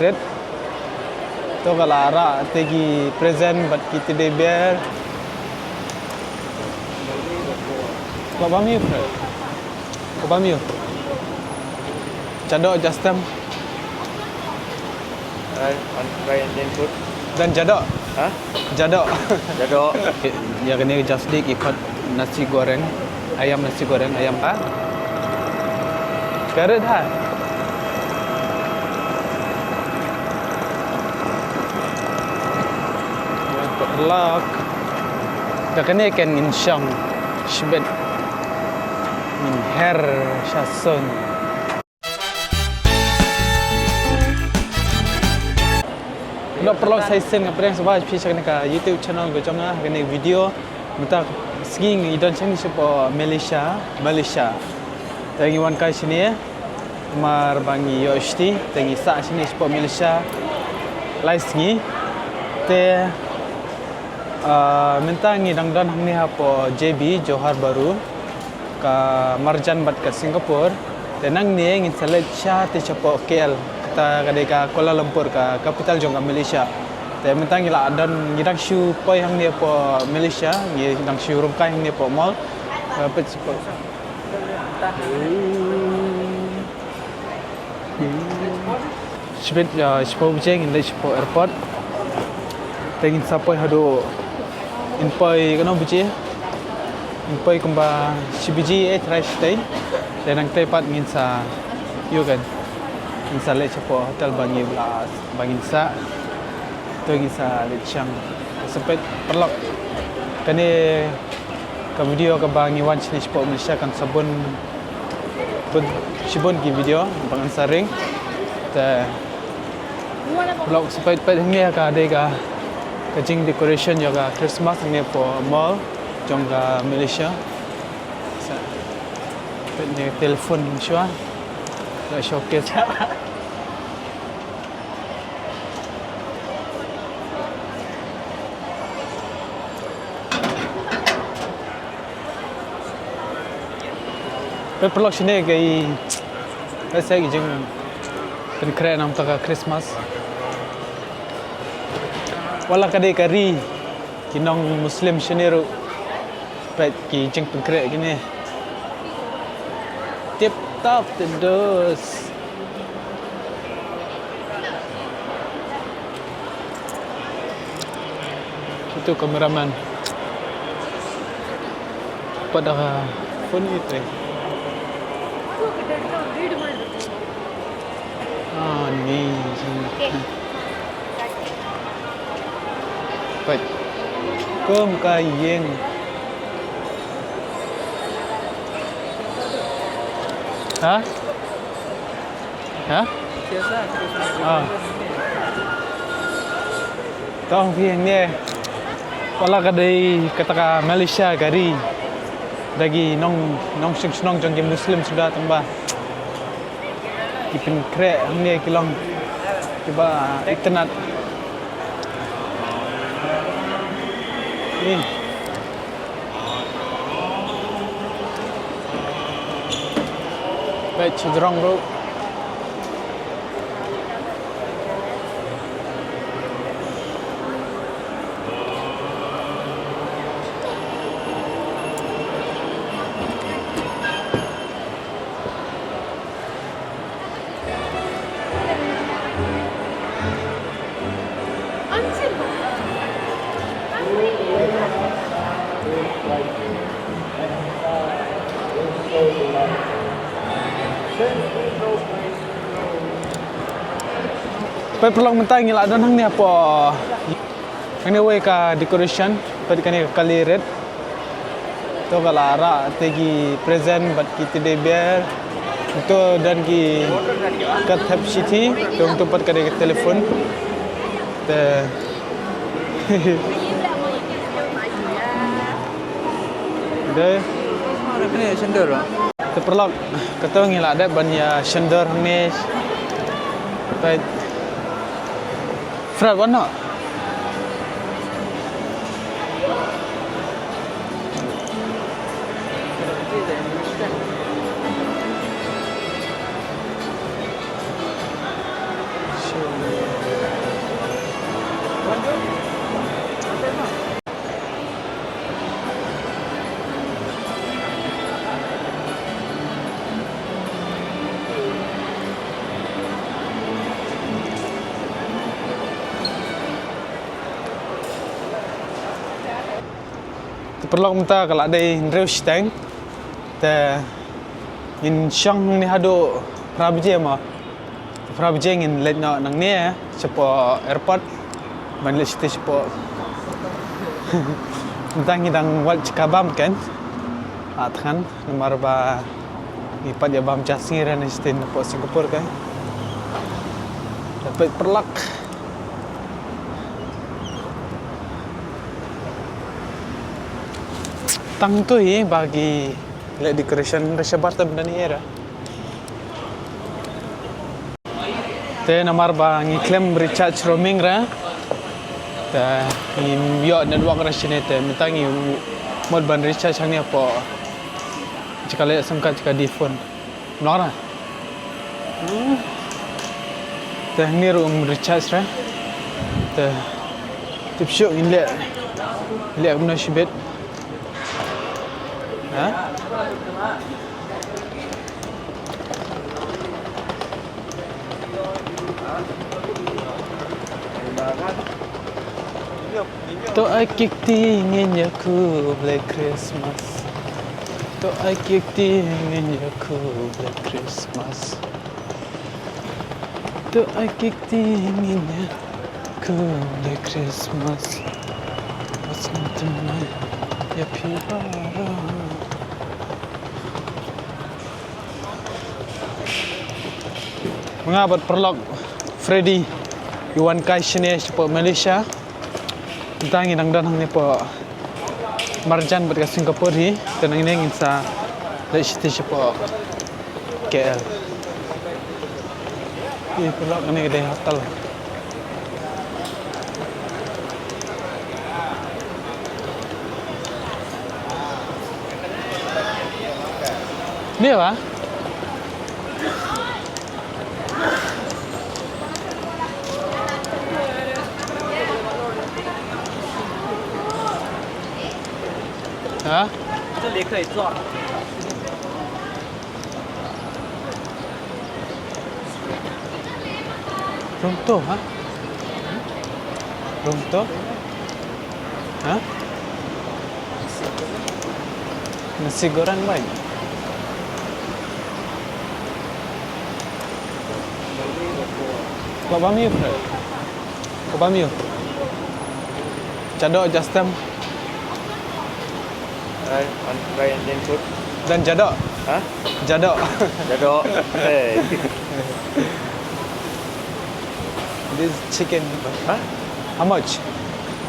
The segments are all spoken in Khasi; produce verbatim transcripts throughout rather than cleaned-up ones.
Rit. To ka la rah te ki present bad ki teddy bear. Ko bam ïu, Fred. Ko bam ïu. Jadok, Justin. An, an, try and then put. Dan jadok. Ha? Jadok. Jadok. Ïa kane ka Just Dick i khot nasi goreng. Ayam nasi goreng, ayam ha. Carrot ha. Ïa, paralok. Da kane kan ngin shong shibit. Ngin her sha sun. Paralok, paralok sa shisien nga pdiang sngewbha ïa phi sha kane ka YouTube channel ka jong nga, kane video. Mynta ka sngi ngi don shane shapoh Malaysia, Malaysia. Te ngi wan kai shane namar ba ngi ïoh shuti, te ngi sah shane shapoh Malaysia lai sngi. Te, ah, mynta ngi dang don hangne hapoh J B, Johor Bahru, ka marjan bad ka Singapore. Te nangne ngin sa leit sha te shapoh K L, kata ka dei ka Kuala Lumpur, ka capital jong ka Malaysia. Te mynta ngi la don, ngi dang shu poi hangne hapoh Malaysia, ngi dang shu rung kai hangne hapoh mall. Eh, peit shapoh. Shibit, ah, shiphew baje ngin leit shapoh airport. Te ngin sa poi haduh, ngin poi katno baje? Ngin poi kumba shi baje eh, trai shatei. Te nangtei pat ngin sa ïoh kan, ngin sa leit shapoh hotel ba ngi la, ba ngin sah. To ngin sa leit shang. Sa peit paralok. Kane ka video kaba ngi wan shane shapoh Malaysia kan sa bun, bun, shibun ki video ba ngan sa ring. Te paralok, sa peit, peit hangne ka dei ka, ka jing decoration ïa ka Christmas hangne hapoh mall jong ka Malaysia. Sa peit ne telephone shuwa. Ka showcase. Peit paralok, shane ka i, ka sa ki jingpynkhreh namar ka Christmas. Wat la ka dei ka ri ki nong Muslim shane ruh, peit ki jingpynkhreh kine. Tip top, tip dos. Itu kameraman. Pat da ka phone ite. Ah, ni. Peit. Kum ka ïing. Ha? Ha? Ah. Tong phi ne. Wat la ka dei kata ka Malaysia ka ri, da ki nong, nongshong shnong jong ki Muslim suda tang ba ki pynkhreh hangne ki long kiba itynnad. Ni. Peit shajrong ruh. Peit paralok, mynta ngi la don hangne hapoh. Hangne wei ka decoration, peit kane ka kali red. To ka la rah te ki present bad ki teddy bear. To don ki ka thep shithi, to to pat ka dei ka telephone. Te. Dei. Te paralok, kato ngi la dep ban ïa shon dor hangne. Peit. Fred, wan noh. Paralok, mynta ka la dei hynriew shiteng. Te ngin shong hangne haduh phra baje mo. Phra baje ngin leit noh nangne shapoh airport. Ban leit shatei shapoh. Mynta ngi dang wad jaka bam kein. Ah, tang namar ba ngi pat ïa bam ja sngi re na shatei napoh Singapore kein. Te peit paralok. Tang tu hi ba ki leh decoration re shabar te mynta ngi era. Te namar ba ngi khlem recharge roaming re. Te ngim ïoh network re shane te mynta ngi mut ban recharge hangne hapoh jaka leh sim card jaka die phone. Mlong ra. Te hangne ruh ym recharge re. Te tip shuh ngin leh, leh kumno shibit. Ha? To ai kiti ngin ïa khublei Christmas. To ai kiti ngin ïa khublei Christmas. To ai kiti ngin ïa khublei Christmas. What's not to my ïa phi baroh. Nga bad paralok Freddy, ïa wan kai shane shapoh Malaysia. Mynta ngi dang don hangne hapoh marjan bad ka Singapore hi, te nangne ngin sa leit shatei shapoh K L. Ïa paralok, kane ka dei hotel. Ni ba? Ha? Room two, ha? Room two? Ha? Nasi goreng baik. Kau bami, bro? Kau bami? Chadok, Justin. Ai, an try Indian food. Dan jadok. Ha? Jadok. Jadok. Hey. This chicken. Ha? How much?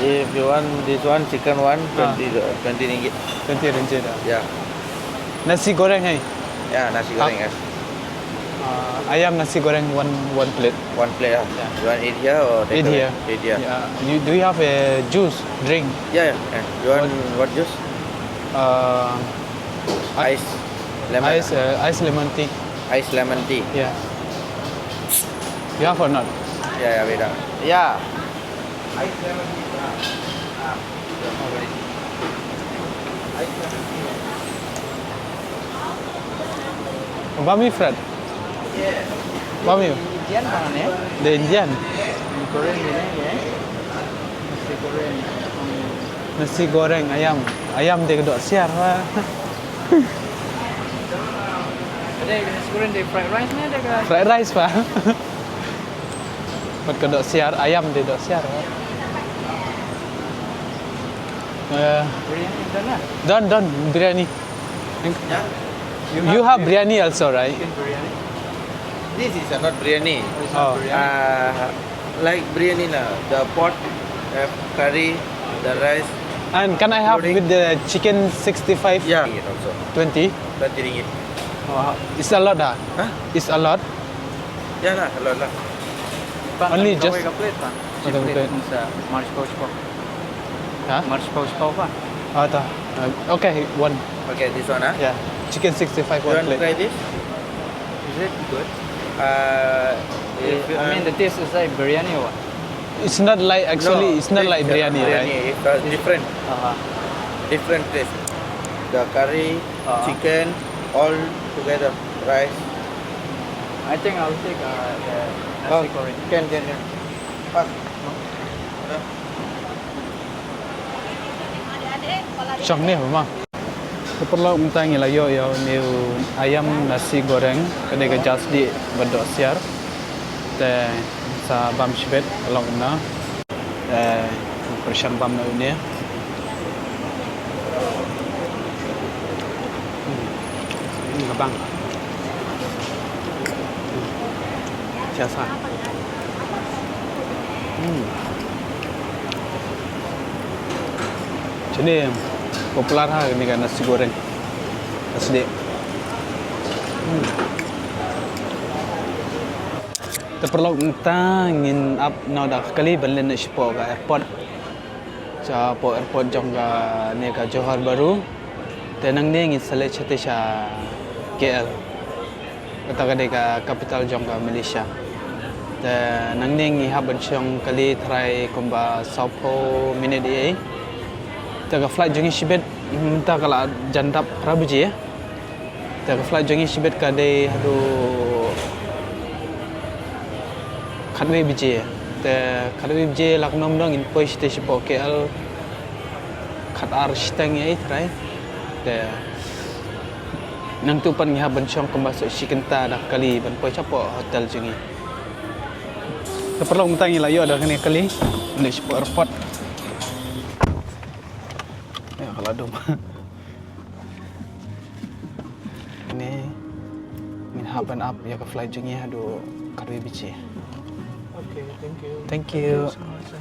If you want this one, chicken one, ah, twenty, twenty ringgit. Twenty ringgit, ah. Yeah. Nasi goreng, eh? Yeah, nasi goreng, ah, yes. Ah, ayam nasi goreng, one, one plate. One plate, ah. Yeah. You want eat here or take away? Eat here. Eat here. Yeah. You, do you have a juice, drink? Yeah, yeah, yeah. You want what juice? Uh, ice lemon. Ice, uh, ice lemon tea. Ice lemon tea. Yeah. You have or not? Yeah, yeah, wait, ah. Yeah. Ice lemon tea. Ah, ah. Ice lemon tea. Bami, Fred? Bami. Indian mana ni? The Indian. Goreng ni, ya. Nasi goreng. Nasi goreng ayam. Ayam te ka dohsiar, ba. Ada nasi goreng, ada fried rice ni, ada ke? Fried rice, ba. Bad ka dohsiar, ayam te dohsiar, ba. Eh. Biryani don lah. Don, don, biryani. Yeah. You have biryani also, right? Chicken biryani. This is, uh, not biryani. Oh, it's not biryani. Uh, like biryani na, the pot, uh, curry, the rice. And can I have with the chicken sixty-five? Yeah, also. Twenty? Twenty ringgit. Oh, it's a lot, ah? Huh? It's a lot. Yeah lah, a lot lah. Only just plate, ah. Plate. March pouch pouch. Ha? March pouch pouch, ah. Ah, ta. Uh, okay, one. Okay, this one, ah? Yeah. Chicken sixty-five, one plate. You want to try this? Is it good? Uh, if you, I mean, the taste is like biryani or what? It's not like, actually, it's not like biryani, right? It's, uh, different. Uh-huh. Different taste. The curry, chicken, all together, rice. I think I'll take, uh, the nasi goreng. Can, can, can. Pan. Adik-adik, kepala Shong ne ma. Te paralok mynta ngi la ïoh ïa une u ayam nasi goreng, ka dei ka jasdieh bad dohsiar. Te sa bam shibit paralok mynta. Te pyrshang bam na une. Hmm. Hmm, ka bang. Hmm. Siasa. Hmm. Shane popular ha kane ka nasi goreng. Nasi dek. Hmm. Te paralok mynta ngin ap noh da ka kali ban leit noh shapoh ka airport. Shapoh airport jong kane ka Johor Bahru. Te nangne ngin sa leit shatei sha K L. Kata ka dei ka capital jong ka Malaysia. Te nangne ngi hap ban shong kali tharai kumba sawphew minit ei. Te ka flight jong ngi shibit mynta ka la jan dap phra baje. Te ka flight jong ngi shibit ka dei haduh khatwei baje. Te khatwei baje la kumno kumno ngin poi shatei shapoh K L. Khatar shiteng ei tharai. Te nangtu pat ngi hap ban shong kumba sawshi kynta da ka kali ban poi shapoh hotel jong ngi. Te paralok mynta ngi la ïoh da kane ka kali. Ngi shapoh airport. Ïa ka la dum. Ni ngin hap ban ap ïa ka flight jong ngi haduh khatwei baje. Okay, thank you. Thank you. Thank you so much.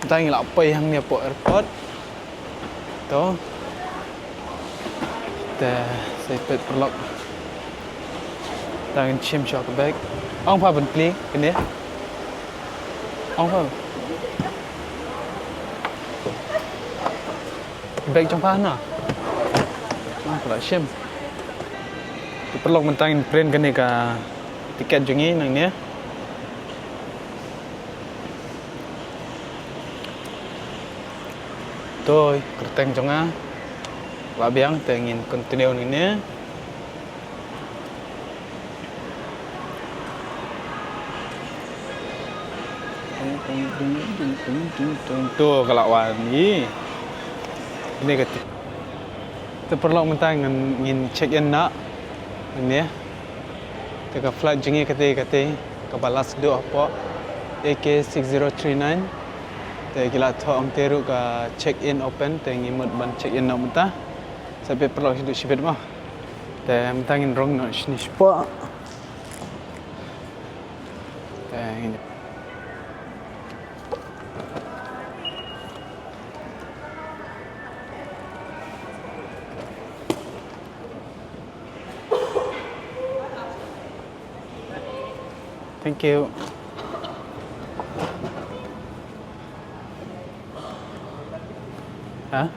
Tang la poi hangne hapoh airport. To. Te sa peit paralok. Tang shim shuwa ka bag. Ong pha ban plie kane. Ong pha. Bag jong pha na. Ong pha la shim. Paralok mynta ngin print kane ka tiket jong ngi nangne. To, kyrteng jong nga. Lah biang te ngin continue nangne. To ka la wan ïa. Kane ka ti-, te paralok mynta ngin, ngin check in noh. Nangne. Te ka flight jong ngi kata kata kaba last duh hapoh A K six zero three nine. Te ki la thoh hangta ruh ka check in open te ngi mut ban check in noh mynta. Sa peit paralok shibit shibit mo. Te mynta ngin rung noh shane shapoh. Te ngin Thank you. Ha?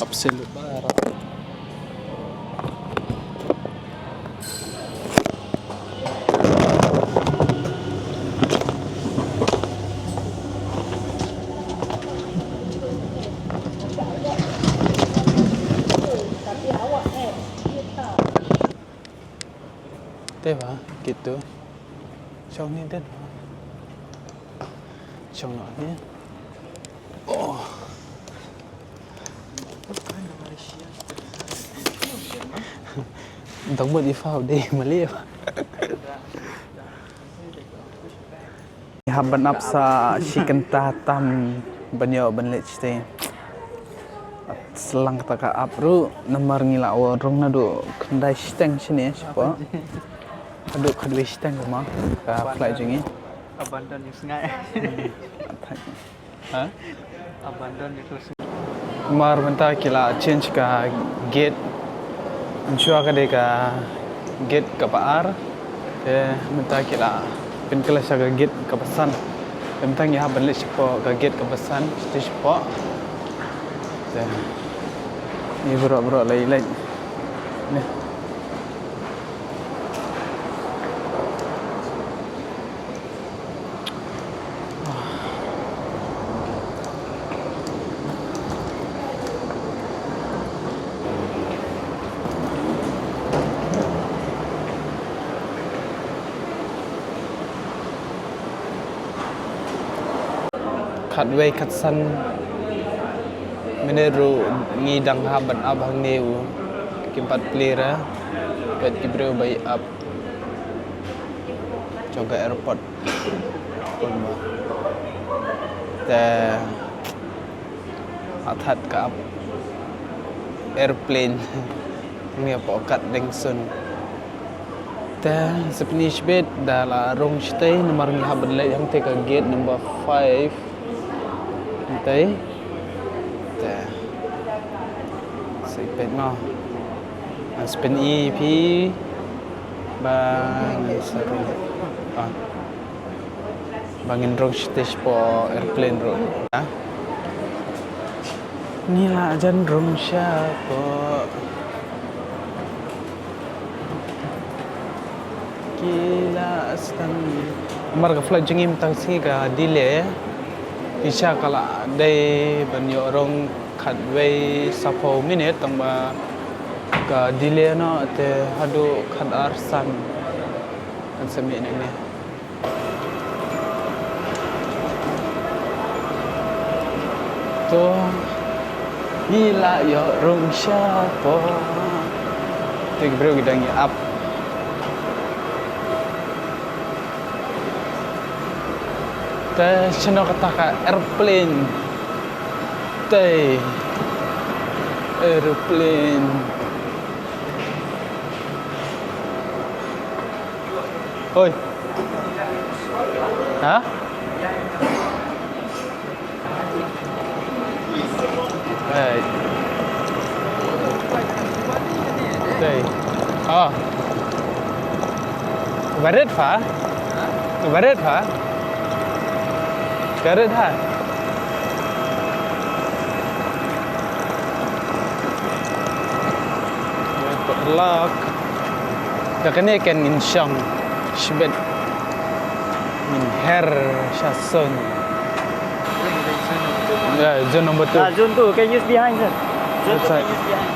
Absolute bar. Te ba, gitu. Shong ni den. Shong noh ni. Oh. Dang mut i fau dei mali. Hap ban ap sa shi kynta tam ban ïoh ban leit shatei. Slang kata ka ap ruh namar ngi la wan rung naduh khyndai shiteng shane shapoh. Haduh khatwei shiteng kumba ka flight jong ngi. Abandon ïa u sngi. Ha? Abandon ïa u sngi. Namar mynta ki la change ka gate. Mynshuwa ka dei ka gate kaba ar. Te mynta ki la pynkylla sha ka gate kaba san. Te mynta ngi hap ban leit shapoh ka gate kaba san, shatei shapoh. Te Ni bro, bro, lai, lai. Ni. Khatwei khatsan minit ruh ngi dang hap ban ap hangne u. Kim pat plie re. Peit ki briew ba ïa ap jong ka airport. Te Artat ka ap airplane. Ngi hapoh kat deng sun. Te sa pyni shibit da la rung shatei namar ngi hap ban leit hangtei ka gate number five. Hangtei. Te sa peit noh. Sa pyni phi ba ngi sa rung. Ah. Ba ngin rung shatei shapoh airplane ruh. Ha? Ngi la jan rung shapoh. Ki la sdang. Namar ka flight jong ngi mynta ka sngi ka delay. Shisha ka la dei ban ïoh rung khatwei saphew minit tang ba ka delay noh te haduh khatar san. Kan sa mih nangne. To, ngi la ïoh rung shapoh. Te ki briew ki dang ïa ap. Te shano kata ka airplane. Te airplane. Oi. Ha? Hey. Hey. Ah. Barit ha? Barit ha? Barit ha? Paralok. Te kane kan ngin shong shibit. Ngin her sha zone. Yeah, zone number two. Ah, zone two. Can use behind, sir. Zone two, can use behind.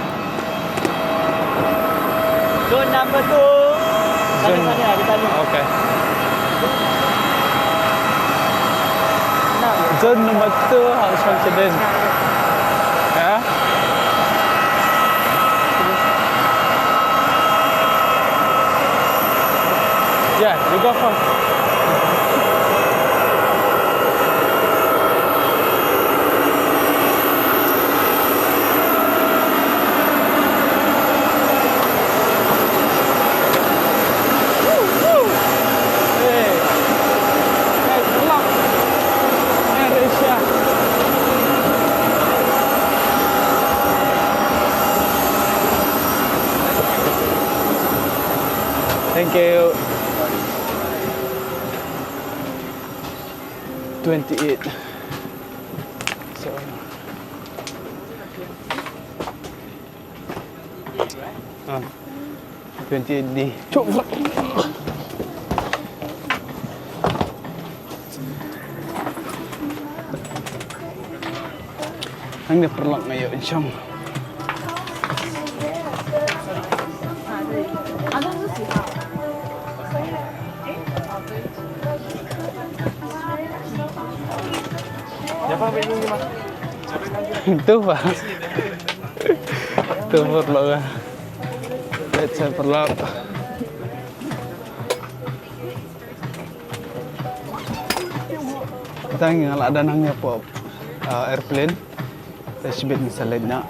Zone number two. Zone. Sana, sana, kita ni. Okay. Zone number two, ha, Shamsuddin. Yeah? Yeah, you go first. Thank you. Twenty-eight. So, ah, twenty-eight D. Hangne paralok nga ïoh shong. Tu ba. Tu paralok. Let's say paralok. Tang nga la dang nang ïa pop, uh, airplane. Te shibit ngin sa leit noh.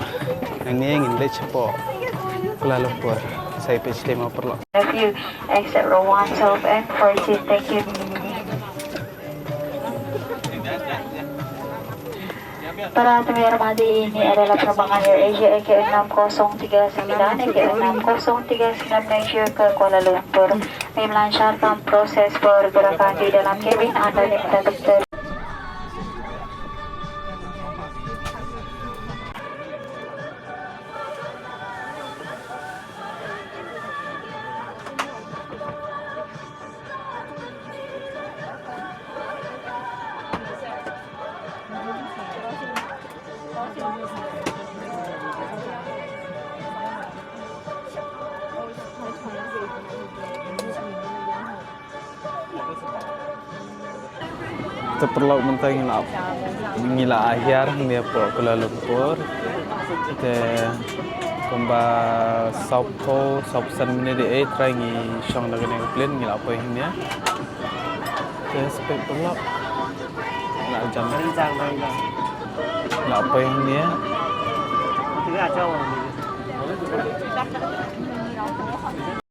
Nangne ngin leit shapoh Kuala Lumpur. Sa ïa peit shatei mo paralok. Thank you. Exit row one, twelve and fourteen. Thank you. Para tuwir madi, ini adalah penerbangan AirAsia E K enam kosong tiga sembilan, E K enam kosong tiga sembilan menuju ke Kuala Lumpur. Kami melancarkan proses pergerakan di dalam kabin. Anda diminta untuk ter- Te paralok, mynta ngi la, ngi la hiar hangne hapoh Kuala Lumpur. Te kumba sawphew, sawphew san minit eh trai ngi shong da kane ka plane, ngi la poi hangne. Te spek paralok. La jan. La poi hangne.